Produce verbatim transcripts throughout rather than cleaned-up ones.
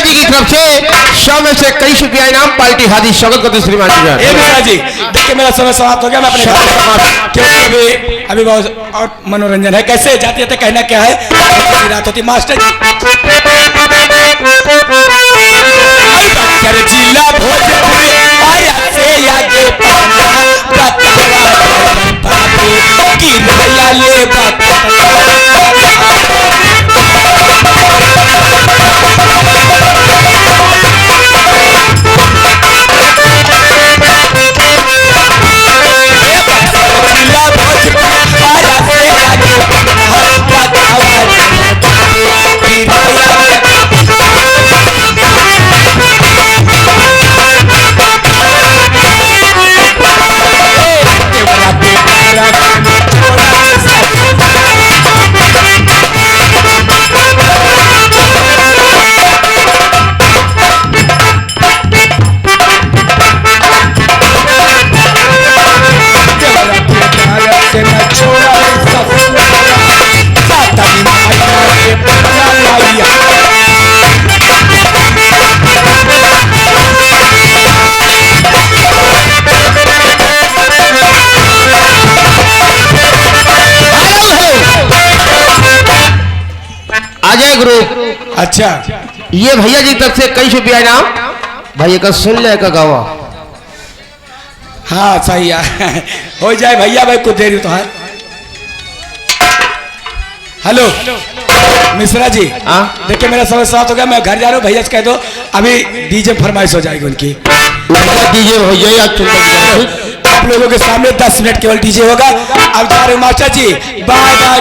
की तरफ से सौ में से इक्कीस रुपया इनाम, पार्टी हाजिर, स्वागत करते श्रीमान जी का। ए मिश्रा जी, देखिए मेरा समय समाप्त हो गया, मैं अपने घर चलता हूँ, क्योंकि अभी, अभी बहुत और मनोरंजन है। कैसे जाते जाते कहना क्या है? रात होती मास्टर जी। बक्सर जिला भोजपुर, आया से आगे पटना, बतावा बाबू, किराया ले बा। अजय गुरु। अच्छा। ये भैया जी तरफ से इक्कीस रुपया इनाम। भैया का सुन ले का गावा। हाँ, सही है। हो जाए भैया, भाई कुछ देर ही तो है। हेलो, मिश्रा जी। हाँ? देखिए, मेरा समय समाप्त हो गया, मैं घर जा रहा हूँ, भैया से कह दो, अभी डीजे में फरमाइश हो जाएगी उनकी। उनका डीजे हो जाए, आज चुनता डीजे। आप लोगों के सामने दस मिनट केवल डीजे होगा। अब जा रहे हैं मास्टर जी, बाय बाय।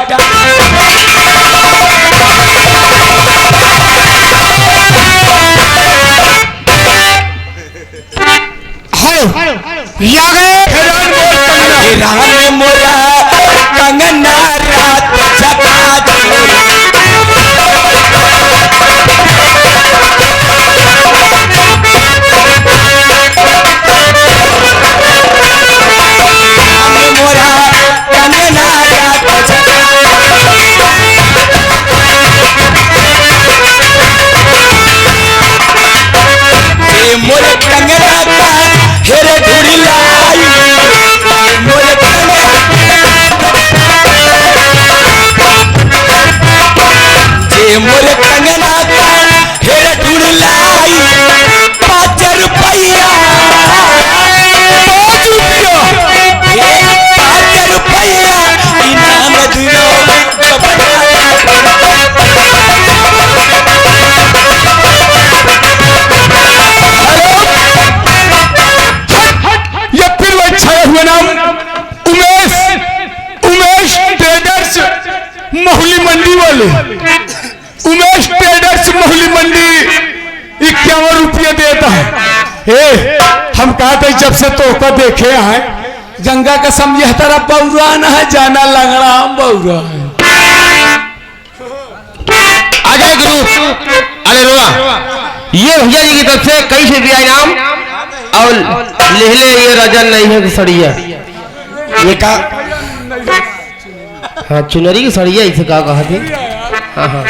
हेलो, ये आ गए। राम मोरा कंगना रात जगा दे। राम मोरा कंगना रात जगा दे। ए मोर कंगना का हेर ढूढ़ लाई, मोर कंगना, ए मोर कंगना का हेर ढूढ़ लाई, पाँच रुपया, पाँच रुपया, ए पाँच रुपया इनाम दुनो। ये फिर वही छाया हुआ नाम, उमेश, उमेश ट्रेडर्स महुली मंडी वाले, उमेश ट्रेडर्स महुली मंडी इक्यावन रुपये देता है। ए, हम कहा थे जब से तोहका देखे हैं, गंगा कसम यह तरफ बउरा न है, जाना लंगड़ा हम बउरा है। अजय गुरु, अरे रुआ, ये भैया जी की तरफ से इक्कीस रुपया इनाम और लेहले ये राजा नहीं है सड़िया। ये का? हाँ, चुनरी की सड़िया, इसे का कहा थी? हाँ, हाँ।